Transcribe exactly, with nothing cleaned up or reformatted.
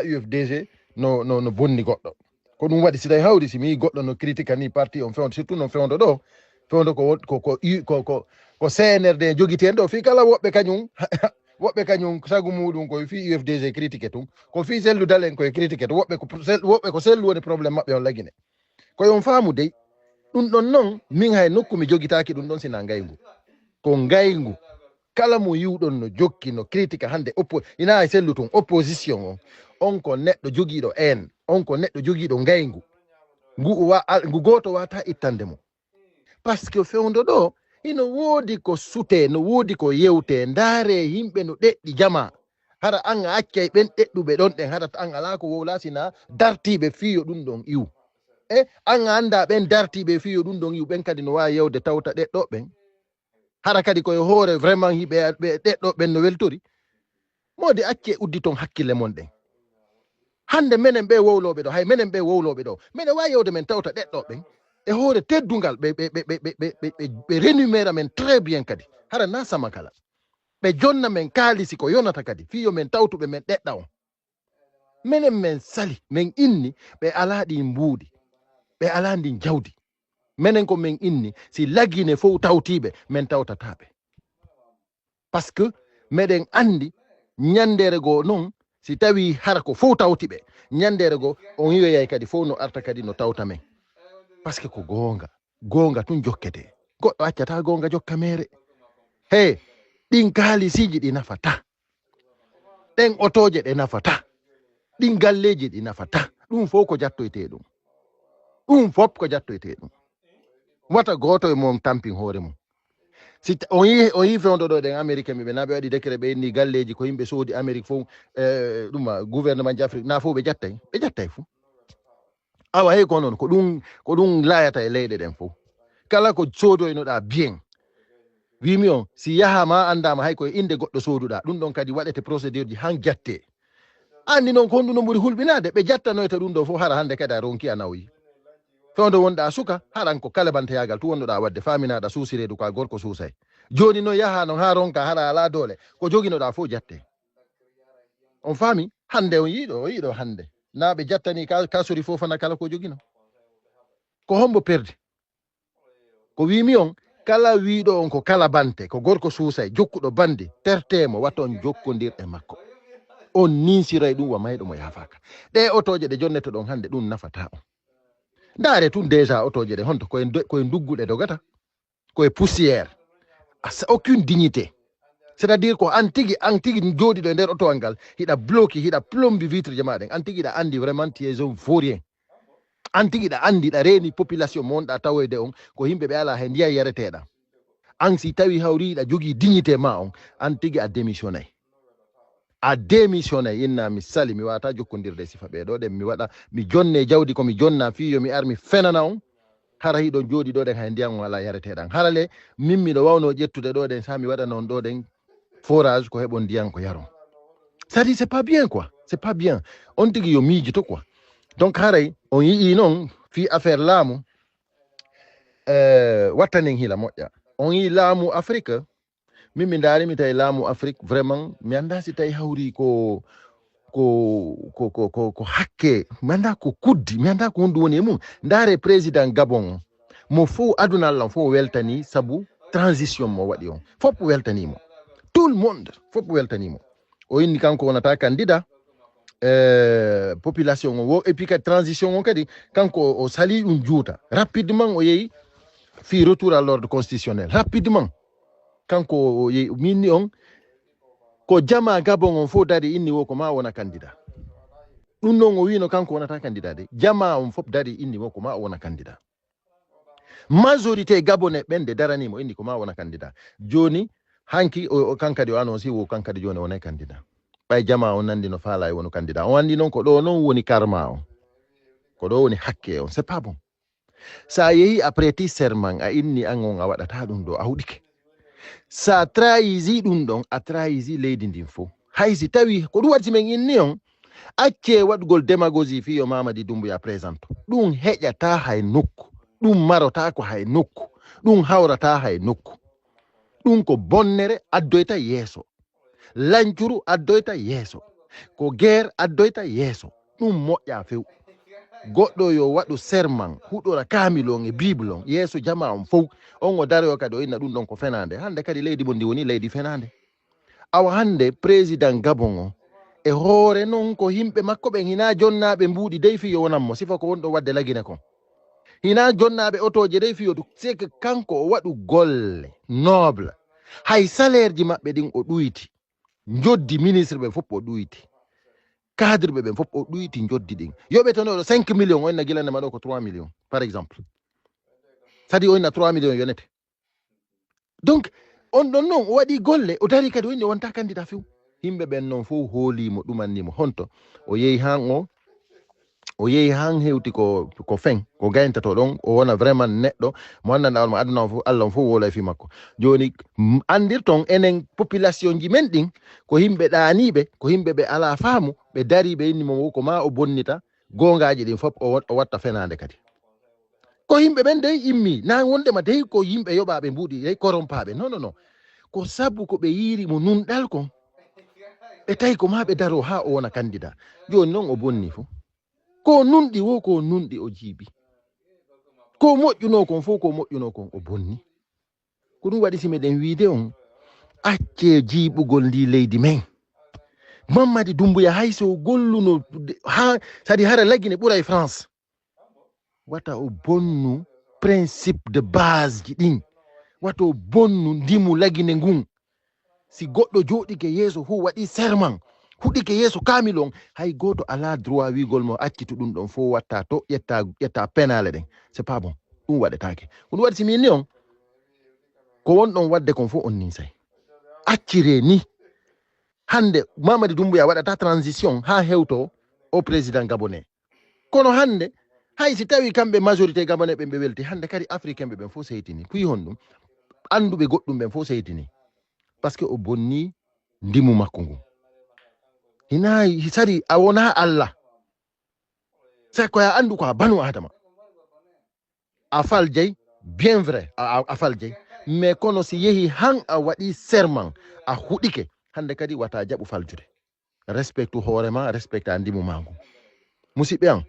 U F D G no, no, no bonni goɗɗo. Ko ɗum waɗi, si tawi hawri, si mi yii goɗɗo no critique ni parti on fewndo, surtout non fewndo ɗo, fewndo ko won-, ko, ko, i-, ko, ko, ko C N R D jogiten ɗo, fii kala woɓɓe kañum, woɓɓe kañum sagu muɗum koye fii U F D G critique tun, ko fii sellu dalen koye critique tun, woɓɓe ko sel-, woɓɓe ko sellu woni problème maɓɓe on lagine. Ko yon faamu dey, ɗum ɗon non, min hay nokku mi jogitaaki ɗum ɗon sina ngayngu. Ko ngayngu. Kala mo yiwɗon no jokki, no critique hannde oppo-, ina hay sellu tun, opposition on. On ko neɗɗo jogiiɗo en, on ko neɗɗo jogiiɗo ngayngu. Ngu wa-, al-, ngu gooto waata ittande mo. Parce que fewndo ɗo, hino woodi ko sutee, no woodi ko yewtee. Ndaaree yimɓe no ɗeɗɗi jama. Hara an a accay ɓen ɗeɗɗuɓe ɗon ɗen, hara an alaa ko wowla sina dartiiɓe fii yo ɗum ɗon iwu. E an a anndaa ɓen dartiiɓe fii yo ɗum ɗon iwu, ɓen kadi no waawi yewde tawta ɗeɗɗo ɓen. Hara kadi ko e hoore vraiment hiɓe, ɓe ɗeɗɗo ɓen no weltori. Moodi accee udditon hakkille mon ɗen. Hannde menen ɓe wowlooɓe ɗo, hay menen ɓe wowlooɓe ɗo, menen waawi yewde men tawta ɗeɗɗo ɓen. E hoore teddungal ɓe, ɓe, ɓe renumera men très bien kadi. Hara na sama kala. Ɓe jonna men kaalisi ko yonata kadi, fii yo men tawtuɓe men ɗeɗɗa on. Menen men sali, men inni, ɓe alaa ɗin mbuuɗi, ɓe alaa ndin jawdi. Menen ko men inni, si lagine fow tawtiiɓe, men tawtataa ɓe. Parce que meɗen anndi, ñanndeere goo non, si tawii hara ko fow tawti ɓe, ñanndeere goo, on yiyoyay kadi fow no arta kadi no tawta men. Parce que ko goonga, goonga tun jokkete. Goɗɗo accataa goonga jokka meere. He, ɗin kaalisiiji ɗi nafataa. Ɗen otooje ɗe nafataa. Ɗin galleeji ɗi nafataa. Ɗum fow ko jattoytee ɗum. Ɗum fow ko jattoytee ɗum. Wata gooto e mon tampin hoore mum. Si ta-, on yii, on yii fewndo ɗo ɗen Amérique, mi ɓe naa ɓe waɗi décret, ɓe inni galleeji ko yimɓe soodi Amérique fow, eh, ɗum, ah, gouvernement ji Afrique, naa fow ɓe jattay. Ɓe jattay fow. Awa, hey, ko noon, ko ɗum, ko ɗum laayata e leyɗe ɗen fow. Kala ko soodoynoɗaa bien, wiimi on, si yahaama, anndaama hay ko e innde goɗɗo sooduɗaa, ɗum ɗon kadi waɗete procédure ji han jattee. Anndi noon ko honɗum no ɓuri hulɓinaade, ɓe jattanoyta ɗum ɗo fof, hara hannde kadi a ronki a nawyi. Fewndo wonɗaa suka, haran ko kalabanteyaagal tun wonnoɗaa waɗde, faaminaaɗa suusi reedu ko a gorko suusay. Jooni noon yahaa noon haa ronkaa, hara alaa doole, ko joginoɗaa fof jattee. On faami? Hannde on yiiɗo, o yiiɗo hannde. Naa ɓe jattanii ka, ka sori fof fana kala ko jogino. Ko hombo perdi? Ko wiimi on, kala wiiɗo on ko kalabante, ko gorko suusay, jokkuɗo bandi, tertee mo, wata on jokkondir e makko. On ninsiray ɗum wa mayɗo mo yaafaaka. Ɗee otooje ɗe jonnetoɗon hannde, ɗum nafataa on. Ndaare tun déjà otooje ɗe honto, koye nde-, koye nduggu ɗe dogata, koye poussière. A sa-, aucune dignité. C'est-à-dire ko an tigi, an tigi jooɗiɗo e nder otowal ngal, hiɗa bloki, hiɗa plombi vitre je ma ɗen, an tigi hiɗa anndi vraiment tu es un vaurien. An tigi hiɗa anndi, hiɗa reeni population mo wonɗaa tawoyde on, ko yimɓe ɓe alaa hay ndiyam yareteeɗam. An si tawi hawri hiɗa jogii dignité ma on, an tigi a démissionnay. A démissionnay, inna mi sali, mi waata jokkondirde e sifa ɓee ɗoo ɗen, mi waɗa, mi jonne jawdi ko mi jonna fii yo mi ar mi fenana on. Hara hiɗon jooɗi ɗoo ɗen hay ndiyam on alaa yareteeɗam. Hara le, min miɗo wawno ƴettude ɗoo ɗen, sa mi waɗana on ɗoo ɗen forage ko heɓon ndiyam ko yaron. Ça dit, c'est pas bien quoi, c'est pas bien. On tigi yo miijito quoi. Donc haray, on yi'i noon fii affaire laamu, eh, wattanen hila moƴƴa. On yi'i laamu Afrique, min mi ndaari mi tawi laamu Afrique, vraiment, mi anndaa si tawi hawri ko, ko, ko, ko, ko, ko hakke, mi anndaa ko kuddi, mi anndaa ko honɗum woni e mum. Ndaare président Gabon on, mo fof aduna Allah on fof weltani sabu transition mo waɗi on. Fof weltani mo. Tout le monde, fof weltani mo. O inni kanko wonata candidat, eh, population on wo, et puis kadi transition on kadi, kanko o, o sali ɗum juuta. Rapidement o yehi fii retour à l'ordre constitutionnel. Rapidement. Kanko o yehi, o minni on, ko jama Gabon on fof dari inni wo ko ma wona candidat. Ɗum noon o wiino kanko wonata candidat de. Jama on fof dari inni wo ko ma o wona candidat. Majorité gabonais ɓen de daranii mo, inni ko ma wona candidat. Jooni, hanki, o, o, kankadi o annonce wo kankadi jooni o wonay candidat. Ɓay jama on nandi no faala e wonu candidat. On anndi noon ko ɗo noon woni karma on. Ko ɗo woni hakke on. C'est pas bon. Sa yehi a prêti serment, a inni an on a waɗata ɗum ɗo, a huɗike. Sa trahisi ɗum ɗon, a trahisi leydi ndin fof. Hay si tawi, ko ɗum waɗi si men inni on, accee waɗugol démagogie fii yo Mamadi Doumbouya présente. Ɗum heƴataa hay nokku. Ɗum marotaako hay nokku. Ɗum hawrataa hay nokku. Ɗum ko bonnere addoyta yeeso. Lancuru addoyta yeeso. Ko guerre addoyta yeeso. Ɗum moƴƴa few. Goɗɗo yo waɗu serment, huɗora kaamil on e Bible on yeeso jamaa on fow. On o daroyo kadi o inna ɗum ɗon ko fenaande. Hannde kadi leydi mon ndi woni leydi fenaande. Awa hannde président Gabon o, e hoore non ko yimɓe makko ɓen hinaa jonnaaɓe mbuuɗi dey fii yo wonan mo, sifa ko wonɗo waɗde Lagine kon. Hinaa jonnaaɓe otooje dey fii yo ɗum. C'est que kanko o waɗu golle noble. Hay salaire ji maɓɓe ɗin o ɗuyti. Njoddi ministre ɓe fof o ɗuyti. Cadre ɓe ɓen fof o ɗuyti njoddi ɗin. Yoɓetenoɗo cinq millions, o inna gila nde ma ɗo ko trois millions, par exemple. Sadi o inna trois millions yonete. Donc, on ɗon non, o waɗi golle, o dari kadi o inni o wonta candidat few. Yimɓe ɓen non fow hoolimo, ɗumanni mo. Honto? O yehi han o, o yehi han hewti ko, ko fen, ko gayntato ɗon, o wona vraiment neɗɗo, mo anndanɗa on mo aduna on fof, Allah on fof woola e fii makko. Jooni, m-, anndirton enen population ji men ɗin, ko yimɓe ɗaaniiɓe, ko yimɓe ɓe alaa faamu, ɓe darii ɓe inni mo wo ko ma o bonnita, goongaaji ɗin fof o wa-, o watta fenaande kadi. Ko yimɓe ɓen dey immi, na wondema dey ko yimɓe yoɓaaɓe mbuuɗi, dey korompaaɓe. Non, non, non. Ko sabu ko ɓe yiiri mo nunɗal kon. Ɓe tawi ko ma ɓe daro haa o wona candidat. Jooni non o bonni fof. Ko nunɗi wo, ko nunɗi o jiiɓi. Ko moƴƴunoo kon fof, ko moƴƴunoo kon o bonni. Ko ɗum waɗi si meɗen wiide on, accee jiiɓugol ndi leydi men. Mamadi Doumbouya hay so golluno haa, sadi hara Lagine ɓura e France. Wata o bonnu principe de base ji ɗin. Wata o bonnu ndimu Lagine ngun. Si goɗɗo jooɗike yeeso fof waɗi serment, huɗike yeeso kaamil on, hay gooto alaa droit wiigol mo accitu ɗum ɗon fof watta to, ƴetta, ƴetta penaale ɗen. C'est pas bon. Ɗum waɗetaake. Ko ɗum waɗi si min ni on, ko won ɗon waɗde kon fof on ninsay. Accire ni. Hannde Mamadi Doumbouya waɗata transition haa hewto o président gabonais. Kono hannde, hay si tawi kamɓe majorité gabonais ɓen ɓe welti, hannde kadi africain ɓe ɓen fof seytini. Puyi honɗum? Annduɓe goɗɗum ɓen fof seytini. Parce que o bonni ndimu makko ngun. Hina sari a wona Allah. C'est ko a anndu ko a banu Adama. A fal jey, bien vrai, a, a, a fal jey. Mais kono si yehi han a waɗi serment, a huɗike, hannde kadi wata jaɓu faljude. Respectu hoore ma, respecta ndimu ma ngu. Musidɓe an,